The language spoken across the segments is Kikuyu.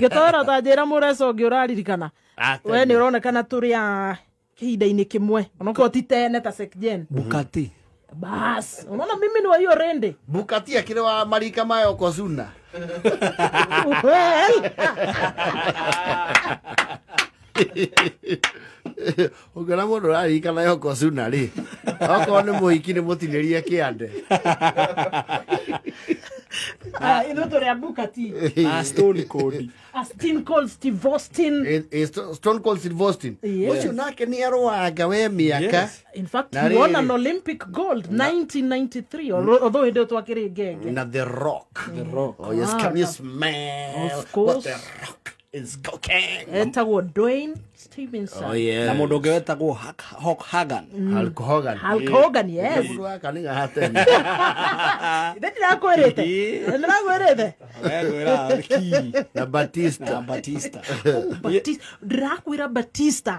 Gĩtoro ta njĩra mũreco ũngĩ ũraririkana. We nĩ ũronekana tũrĩ a kĩhinda-inĩ kĩmwe, onokorwo ti tene ta Secgen. Bukati. Bas, unaona mimi ni wa hiyo rende. Bukati akĩrĩ wa marika ma Yokozuna. Well, Ũngĩona mũndũ ũraririkana Yokozuna rĩ, okorwo nĩ mũhiki nĩ mũtinĩrie kĩande. Ah, ithuĩ tũrĩ a Bukati. Na Stone Cold. A Stone Cold Steve Austin. Stone Cold Steve Austin. Yes. Ũcio nake nĩ arũanga we mĩaka. Yes. In fact, Na he won rĩrĩ. an Olympic gold 1993, although hĩndĩ ĩyo twakĩrĩ ngenge. Na The Rock. The Rock. Oh yes, can you smell Of course. what The Rock is cooking? Etagwo Dwayne Stevenson. Oh yes. Na mũndũ ũngĩ wetagwo Hulk Hogan. Hulk Hogan. Hulk Hogan, yes. Mũndũ waka nĩ gahatene. Ithe ndirakwĩrĩte. Ndirakwĩrĩte. Wengwĩra ki. Na Batista. Na Batista. Batista. Ndirakwĩra Batista.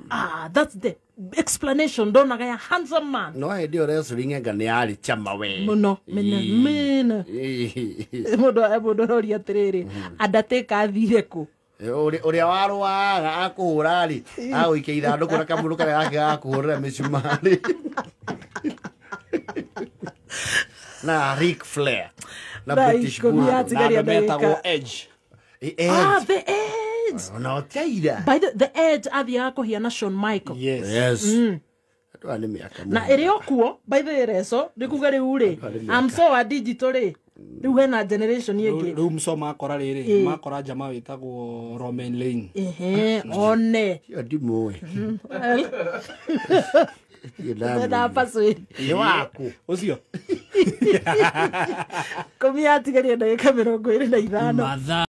Ah, that's the explanation ndonaga ya handsome man. No hĩndĩ ĩyo wrestling anga nĩ yarĩ chama we. Mũno, mene, mene. Mũndũ aroria atĩrĩrĩ, Undertaker athire kũ? Ũrĩa warũaga akũhũra rĩ, agũikia ithandũkũ na kamũndũ karĩa gake gakũhũrĩra mĩcumarĩ. Na Ric Flair na Thaa British ikũmi Bulldog. Na atigaria andũ metagwo ndagĩka. Edge. Ah, Edge. the Edge. Ona ũtiaira. By the Edge athiaga kũhiana Shawn Michael. Yes. Yes. Andũ aya nĩ mĩaka Na ĩrĩ o kuo by the way, reco nĩ kuga rĩu rĩ, I'm so a digital rĩ, rĩu hena generation ĩngĩ. Rĩu mco makora rĩrĩ, makora jama wĩtagwo Roman Reigns. Ehe, one. Cio ndimũĩ. Ndirĩ ndamũĩ. Na paswedi. Nĩ waku. Ũcio. Kũmi yatigaria ndagĩka 25. Mathaa.